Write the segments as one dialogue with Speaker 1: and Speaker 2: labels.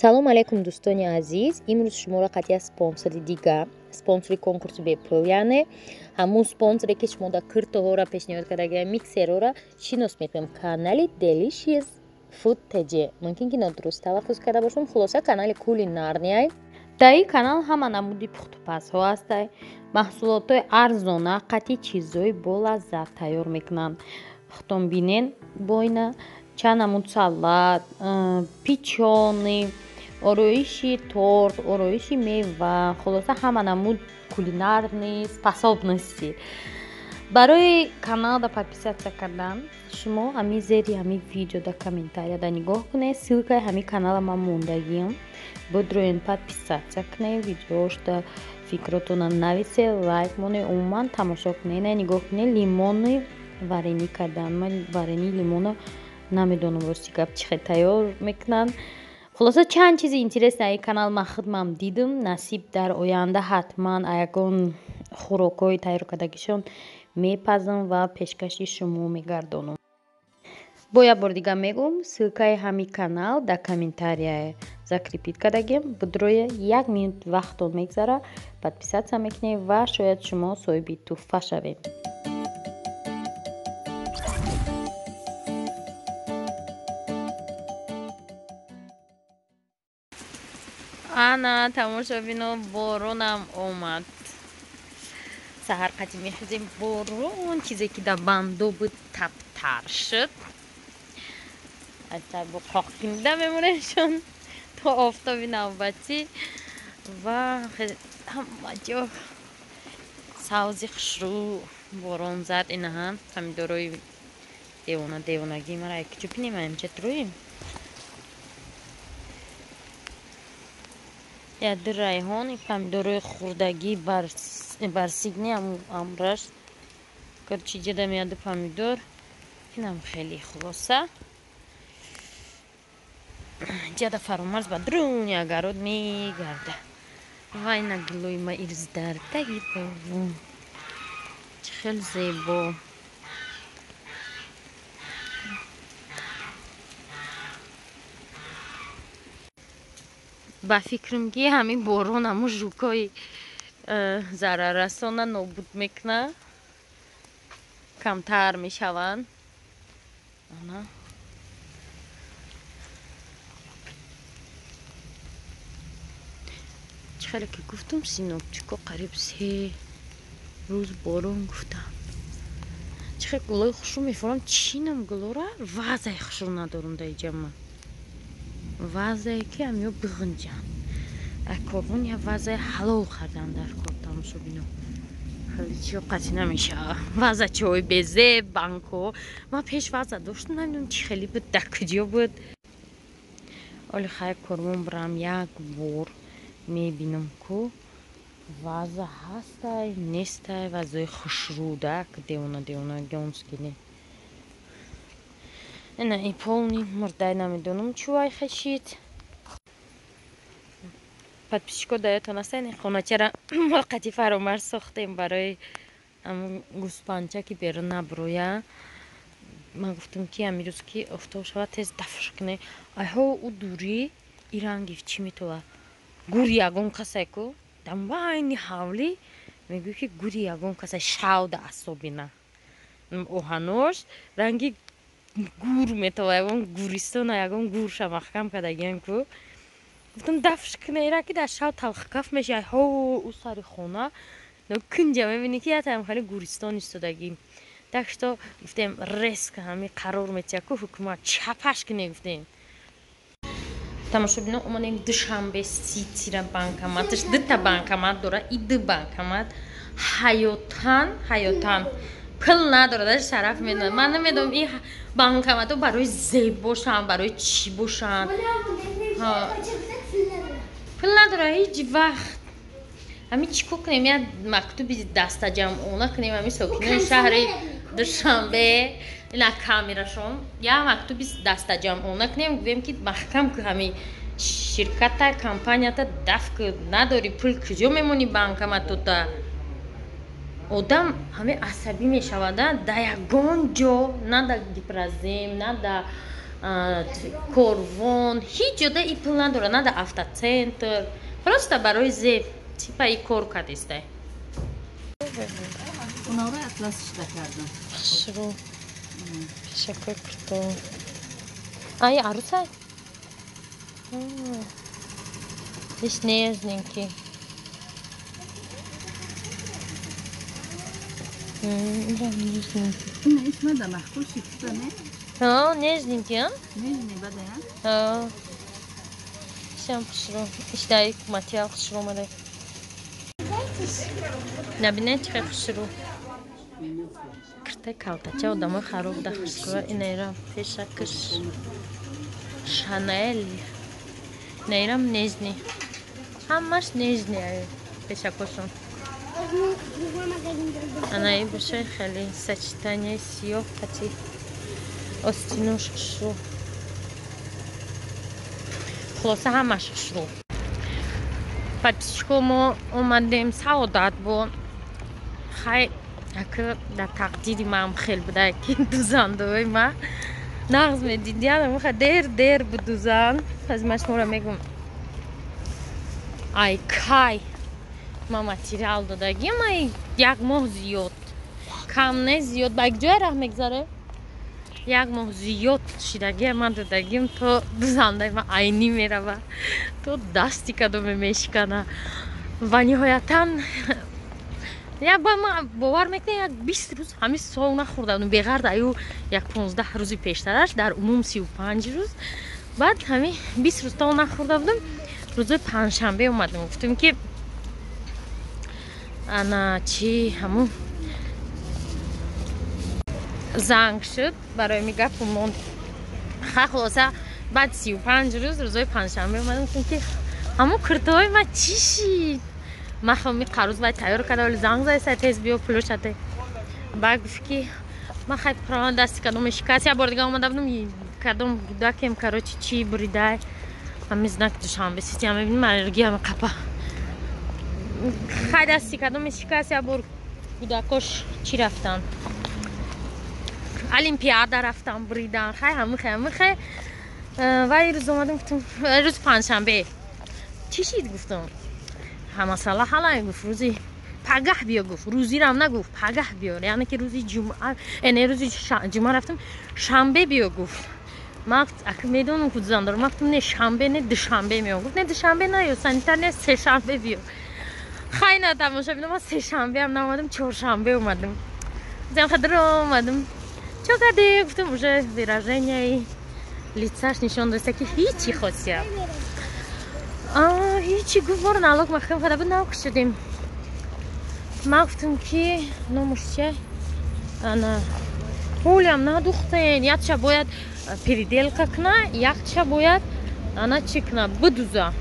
Speaker 1: Салом алейкум, дӯстони азиз. Имрӯз шуморо қатъия спонсори дига, спонсори конкурси бепул, яъне ҳамун спонсоре, ки шумо да киртоҳоро пешниҳод кардагия, миксерҳоро шинос мекунем. Канали Delicious Food TJ. Мумкин ки нодуруст талаффуз карда бошам. Хулоса, канали кулинарный. Дар ин канал ҳама намуди пухтупазҳо ҳастай, маҳсулотҳои арзона қатъи чизҳои болаззат тайёр мекунанд. Худтон бинен, бойна чанд намуд салат, печёный, ороиши торт, ороиши мева, хулоса, ҳама намуд кулинарные способности. Барои каналда подписаться кардан шумо ҳамин зери ҳамин видеода комментарияда нигоҳ кунед, ссылкаи ҳамин канала ман мондагиам. Бидроен, подписаться кунед, видеошда фикротона нависед, лайк монед, умуман тамошо кунед. На, нигоҳ кунед, лимони варенье кардан. Ман вареньеи лимона намедонам, рости гап, чӣ хел тайёр мекунанд. Хулоса, чанд чизи интересный ин канал ман худмам дидум. Насиб, дар оянда ҳатман ягон хӯрокҳои тайёр кардагишон мепазам ва пешкаши шумо мегардонам. Бо як бор дига мегӯм, ссылкаи ҳамин канал дар комментария закрепить кардагем. Бидроя, як минут вақтон мегзара, подписаться мекунед ва шояд шумо соҳиби тӯҳфа шавед. Ана, тамошобино, боронам омад. Саҳар қати мехезем, борон, чизе ки дар бандо буд, таптар шуд. Бо қоқкинда мемонемшон то офтоби навбатӣ. Ва ҳама ҷо савзи хушрӯ борон зад. Инаҳа помидорои девона девонагӣ мара якчу бинем, амча троим. Яды райҳон, помидорои хурдагӣ барсигни амраш. Короче, ҷадам яды помидор. Инам хеле, хулоса. Ҷада Фаромарз ба друни огород мегарда. Вай, на, гулои ма ирз дар таги борон. Чӣ хел зебо. Ба фикрам, ки ҳамин борон ҳамун жукои зараррасона нобуд мекунад, камтар мешаванд. Ана, чӣ хеле ки гуфтум, синоптико қариб 3 рӯз борон гуфтанд. Чӣ хел гулои хушрӯ мефорам, чинам гулора, вазаи хушрӯ надорум дар иҷа ман. Вазае ки ҳамиё биғинҷанд. Корвон я вазаи ҳалол хардан дар кор, тамошобино. Хеле чиё қатъи намешава. Ваза чиҳои безеб, банкҳо. Ман пеш ваза доштам, намедонам чӣ хеле буд, дар куҷо буд. Оли хай, корвон бирам, як бор мебинам, ку ваза ҳастай, нестай, вазаи хушрӯда, девона девона геонский не. Ина и полный мурдай, намедонам чӣ вай хашид. Подписчико, даётон аст, ин хоначара мо қати Фаромарз сохтем барои ҳамун гӯспанча, ки берун наброя. Ман гуфтам, ки ҳамин рӯз ки офтоб шавад, тез дафш кунем. Айҳо, ӯ дурӣ и ранги чӣ метова? Гури ягон касай ку дар байни ҳавлӣ, мегӯй ки гури ягон касай, шавда асобина. Оҳанош ранги гур метова, ягон гуристона, ягон гурша маҳкам кардагиан ку. Гуфтам, дафш куна ира, ки дар шав талхкаф мешавад. Ҳо, ӯ сари хона кунҷа мебинӣ, ки ятам хеле гуристон истодагӣ. Так что гуфтем, резко ҳами қарор метиҳад ку ҳукумат, чапаш куне, гуфтем. Тамошобино, омадем Душанбе Ситира, банкоматаш дута банкомат дора. И ду банкомат ҳаётан ҳаётан пул надорад, даже шараф медонад. Ман намедонам, ин банкоматҳо барои зеб бошанд, барои чӣ бошанд, пул надорад ҳеҷ вақт. Ҳамин чӣ кор кунем? Як мактуби дастаҷамъона кунем, ҳамин сокинони шаҳри Душанбе, ина камерашон, як мактуби дастаҷамъона кунем, гӯем, ки маҳкам ку ҳамин ширката, компанията, даф ку. Надори пул, куҷо мемонӣ банкоматота? Одам ҳамин асабӣ мешавада. Да ягон ҷо, на да Гипрозем, на да Корвон, ҳеҷ ҷода и пул надора, на дар автоцентр. Просто барои зеб, типа и кор кардистай.
Speaker 2: Унора атлас шида кардам.
Speaker 1: Хушрӯ. Пешакои курто. Ай, арусай? Иш нежненький. Нежненький.
Speaker 2: Иш мада маҳқул шикста, не?
Speaker 1: Ҳа, нежненький, а?
Speaker 2: Нежный бада, а?
Speaker 1: Ҳа. Ишам хушрӯ. Иш дай материал хушрӯ омадай. Набинед чӣ хел хушрӯ. Киртаи калтача одамои хароб да хушрӯ. Инаирам пешакаш Шанел. Инаирам нежный. Ҳамаш нежный ай пешакошон. Анаи бошай хеле сочетание сиёҳ қати остинош хушрӯ. Хулоса ҳамаш хушрӯ. Подписчико, мо омадем саодат бо хай ака дар тақдири маам хел буда, ки дузандои ма нағз медидиям, ха дер дер будузан. Аз ма шуморо мегум, ай кай ма материал додагим, ай як моҳ зиёд, кам не, зиёд, ба як ҷое раҳ мегзаре, як моҳ зиёд шидагия ман додагим, то дузандаи ма айнӣ мерава, то дасти кадоме мешикана. Ва ниҳоятан як ба ма бовар мекунед, як 20 рӯз ҳамин сол нахӯрда будам, беғард аю як 15 рӯзи пештараш, дар умум 35 рӯз. Баъд ҳамин 20 рӯз то нахӯрда будам, рӯзои панҷшанбе омадам, гуфтам ки ана чи ҳамун занг шуд барои ми гапу монд. Ха, хулоса баъд 35 рӯз рӯзои панҷшанбе омадам, гуфтам ки ҳамун куртаҳои ма чӣ шид? Ма хо ми қарӯз вай тайёр карда, вале занг зада, тез биё пулошате. Баъд гуфт ки ма хай права дасти кадоме шикаст. Як бор дига омада будам, кадом гудакем, короче, чӣ буридай. Ҳамин знак Душанбе сити ҳам мебинем, аллергия меқапа. Хай дасти кадоме шикаст, як бор гудакош чӣ рафтан? Олимпиада рафтан, буридан. Хай ҳамихе, ҳамихе. Вай рӯз омадам, гуфтам, рӯзи панҷшанбе. Чӣ шид, гуфтам. Ҳа, масъала ҳалай, гуфт, рӯзи пагаҳ биё, гуфт. Рӯзирам нагуфт, пагаҳ биё. Яъне ки рӯзи ҷумъа, не, рӯзи ҷумъа рафтам, шанбе биё, гуфт. Ма ака медонам ку дузан дорам. Ма гуфтам не шанбе, не душанбе меём. Гуфт не душанбе наё, санитар не, сешанбе биё. Хай на тамошо бинам, ма сешанбеам наомадам, чоршанбе омадам. Зам хадро омадам. Чо кардӣ? Гуфтам, уже выражение лицаш нишон доста ки ҳичи хосия. Ҳичи, гуфт, моро налог маҳкам карда буд, нав шудем. Ма гуфтам ки номуш че? Ана пулям надухтен, якча бояд переделка кна, якча бояд ана чӣ кна, бидуза.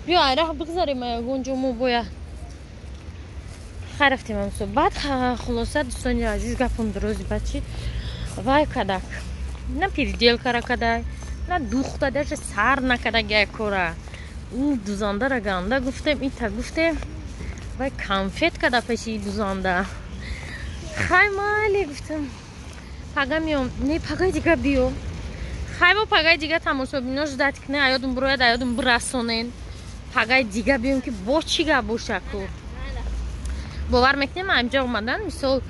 Speaker 1: Биё айраҳ бигзарем ягон ҷо мо бояд. Хай рафтем ҳамсо. Баъд хулоса дӯстони азиз, гапам дурози баъд чи вай кадак. На переделкара кадай, на духта, даже сар накадаг як кора. Ӯ дузандара ганда гуфтем, ита гуфтем, вай конфет када пеши дузанда. Хай майли, гуфтам, пага меом, не пагаи дига биё. Хай мо пагаи дига тамошобино ждать кунем, аёдум бурояд, аёдум бирасонен. Пагаи дига биём ки бо чӣ гап боша ку. Бовар мекунем, инҷа омадан, мисол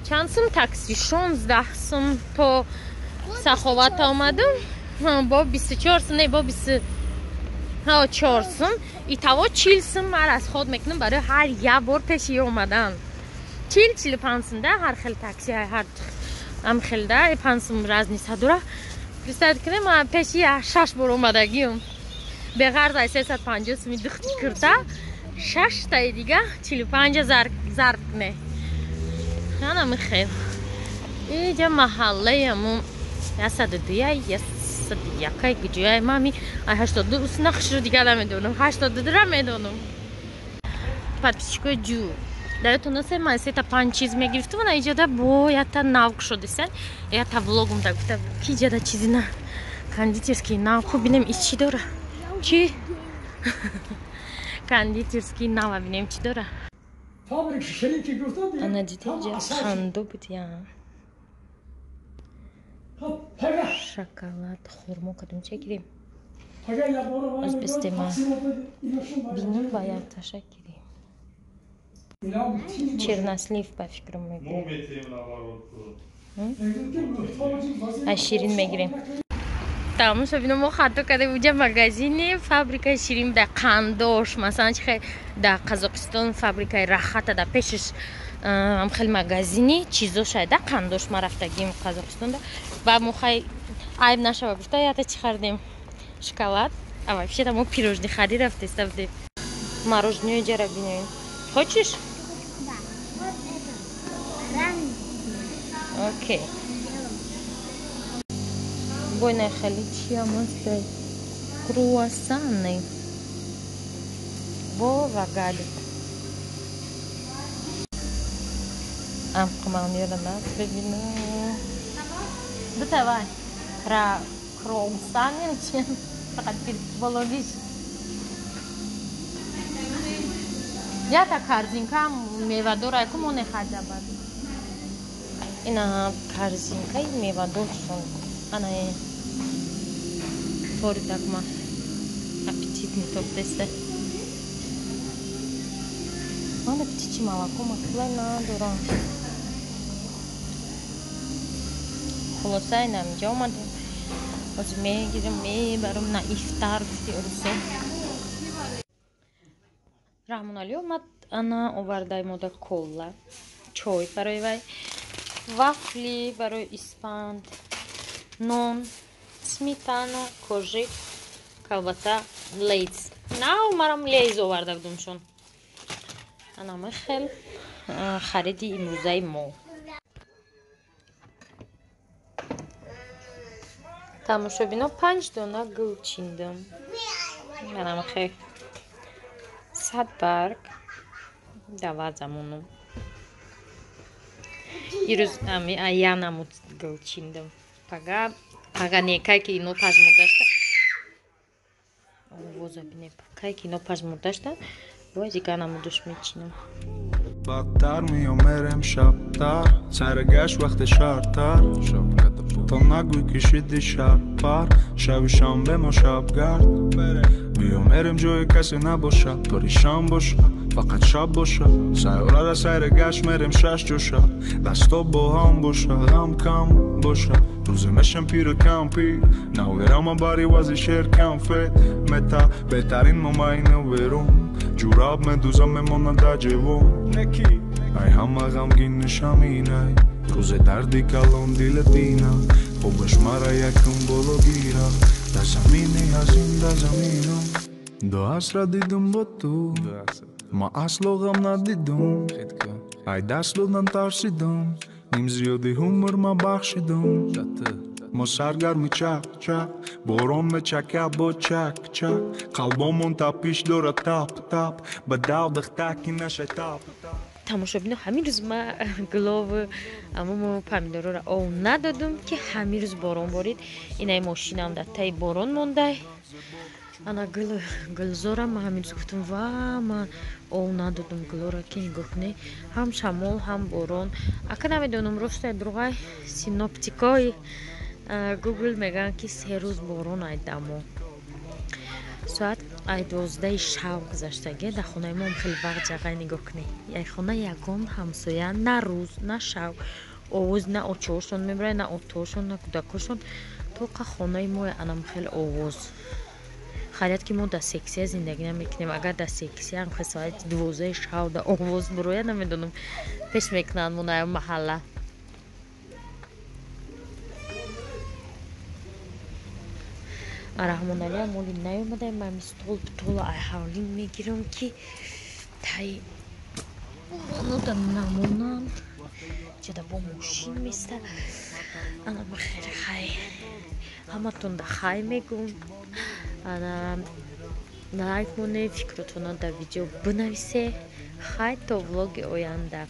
Speaker 1: чанд сум такси, 16 сум то Саховата омадам, бо 24 сум, не бо 24 сум, итого 40 сум ман расход мекунам барои ҳар як бор пеши омадан. 40-45 сум да ҳар хел такси, ҳар ам хел да 5 сум разница дора. Представить кунем, ман пеши 6 бор омадагиам. Беғарз ай 350 суми духти курта, 6 таи дига 45 зарб куне. Ана михел. Иҷа маҳаллаямун 102, 101 гуҷояй мами ай 82 ус нақшро дига намедонам, 82-ра медонам. Подписчикои ҷу, дар ёдтон аст, ман сета панҷ чиз мегирифтам, ана иҷода бо якта нав кушодисан, якта влогум да гуфта ки иҷода чизи на кондитерский нав, хуб бинем ис чӣ дора. Чӣ? Кондитерский нава бинем чӣ дора. Ана диди иҷа хандо буд я. Шоколад, хурмо кадом ча гирем? Аз бистема бинем ба якташа гирем. Чернослив ба фикрам мегирем. Аз ширин мегирем. Тамошо бино, мо хато кардем, уҷа магазини фабрикаи ширин да қандош, масалан чи да Қазоқистон фабрикаи Рахата да пешиш ам хел магазини чизоша да қандош, ма рафтагим Қазоқистонда ва мо хай айб нашава гуфта ята чи хардем? Шоколад. А вообще-то мо пирожни хари рафтеста будем. Мороженое ҷара бинем. Хочешь?
Speaker 3: Да. Вот это.
Speaker 1: Окей. Бойна хели чия мастай? Круассаны. Бо вагалик. Ам қамалнира нас бибина. Давай. Круассаны чем? Фақат бологиш. Ята корзинка мевадор айку мо нехарда бад. Ина корзинкаи мевадоршон. Ана тори такма аппетитный топтеста. Ман птичье молоко макла надорам. Хулоса инам инҷа омадем. Ҳозир мегирам, мебарам на ифтар гуфти урусо. Раҳмоналӣ омад, ана овардай мода кола, чой барои вай, вафли барои испанд, нон, сметана, кожик, колбаса, Lay's. Нав марам Lay's оварда будумшон. Анама хел хариди имрӯзаи мо. Тамошобино, 5 дона гул чиндам. Манам хел 100 барг дава замону. Ирӯз ами аянамуд гул чиндам. Пага пага не, кай ки ино пажмурда шуда. Овоза бине, кай ки ино пажмурда шуда, бояд иганамудуш мечинам.
Speaker 4: Бадтар меомерем шабтар, саргашт вақти шартар. То нагӯй ки шиди шабпар, шаби шанбе мо шабгард. Биёмерем ҷои касе набоша, паришан боша, фақат шаб боша. Сайёрара сайри гашт мерем шаш ҷоша, дасто бо ҳам боша, ғам кам боша. Рӯзе мешам пиру кампир, наверама бари вази шер камфет. Мета беҳтарин момайну берун, ҷураб медузам мемонад дар ҷевон. Ай ҳама ғамгин нишаминай, рӯзе дарди калон дилат бина. Хубаш мара якум боло гира, дар замини ҳазин дар заминам. Ду асра дидум бо ту, ма асло ғам надидум. Ай даст додан тарсидум, ним зиёди умр ма бахшидум. Мо саргарми чак-чак, борон мечака бо чак-чак. Қалбомон тапиш дорад тап-тап, ба дав духтаки нашай тап.
Speaker 1: Тамошобино, ҳамин рӯз ма гулову аммо помидорора ов надодум, ки ҳамин рӯз борон борид. Инаи мошинам дар таи борон мондай. Ана гул гулзорам ма ҳамин рӯз гуфтум, ва ман ов надодум гулора, ки нигоҳ кунед, ҳам шамол ҳам борон. Ака намедонам ростай дурӯғай, синоптикои Гугл мегӯянд, ки 3 рӯз борон айдамо. Соат ай 12 шаб гузаштаги, дар хонаи мо хеле вақт ҷағай нигоҳ кунед. Яй хона ягон ҳамсоя на рӯз на шаб овоз на очоҳошон мебарад, на отоҳошон, на кӯдакошон. Тоқа хонаи мо анам хеле овоз. Харият ки мо дар сексия зиндагӣ намекунем. Агар дар сексия ҳам хеле соати 12 шаб дар овоз бурояд, намедонам пеш мекунанд мо на маҳалла. Раҳмоналия моли наёмадай, ман стол тола ай ҳавлин мегирам, ки тай онода намонам. Ҷада бо мошин места. Ана бахер хай. Ҳаматонда хай мегум. Ана лайк монед, фикротона дар видео бинависе. Хай то влоги оянда.